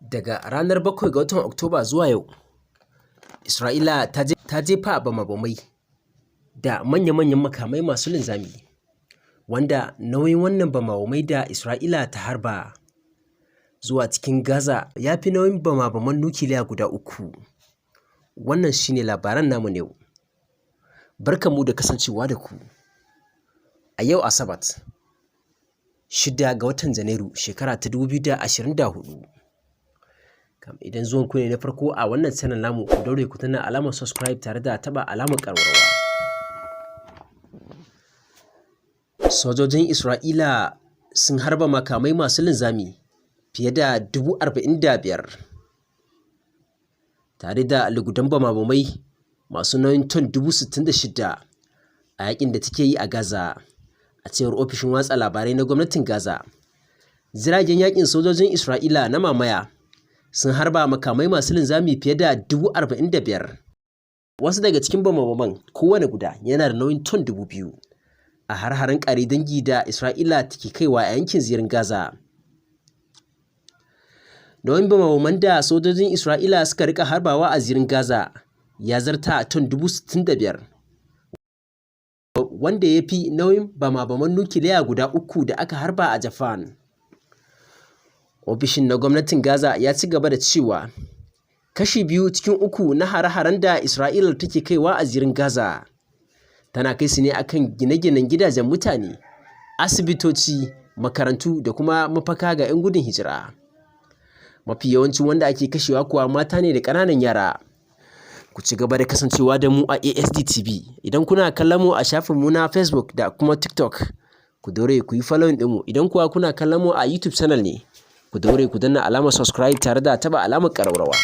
Daga ranar 7 ga watan Oktoba zuwa yau, Isra'ila ta jefa bama-bamai da manya-manyan makamai masu linzami, wanda nauyin wannan bama-bamai da Isra'ila ta harba zuwa cikin Gaza ya fi nauyin bama-baman nukiliya guda 3. Wannan shi ne labaran namu na yau. Barkanmu da kasancewa da ku a yau Asabar, 6 ga watan Janairu, shekara ta 2024. Idan zuwan ku ne na farko a wannan channel namu, ku daure ku danna alamar subscribe tare da taɓa alamar ƙararrawa. Sojojin Isra'ila sun harba makamai masu linzami fiye da 45,000 tare da lugudan bama-bamai masu nauyin ton 66,000 a yakin da take yi a Gaza, a cewar ofishin watsa labarai na gwamnatin Gaza. Jiragen yakin sojojin Isra'ila na mamaya sun harba makamai masu linzami fiye da 45,000. Wasu daga cikin bama-baman, kowane guda yana da nauyin ton 2,000, a har-haren ƙare dangi da Isra'ila take kaiwa a yankin zirin Gaza. Nauyin bama-baman da sojojin Isra'ila suka rika harbawa a zirin Gaza ya zarta ton 65,000, wanda ya fi nauyin bama-baman nukiliya guda 3 da aka harba a Japan. Ofishin na gwamnatin Gaza ya ci gaba da cewa kashi 2 cikin 3 na hare-haren da Isra'ila take kaiwa a zirin Gaza tana kai su ne akan gine-ginen gidajen mutane, asibitoci, makarantu da kuma mafaka ga 'yan gudun hijira. Mafi yawancin wanda ake kashewa kuwa mata ne da ƙananan yara. Ku ci gaba da kasancewa da mu a ASD TV. Idan kuna kallon mu a shafinmu na Facebook da kuma TikTok, ku daure ku yi following ɗinmu. Idan kuwa kuna kallon mu a YouTube channel ne, ku daure ku danna alamar subscribe tare da taɓa alamar ƙararrawa.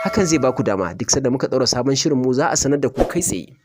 Hakan zai ba ku dama duk sanda muka ɗaura sabon shirin mu za a sanar da ku kai tsaye.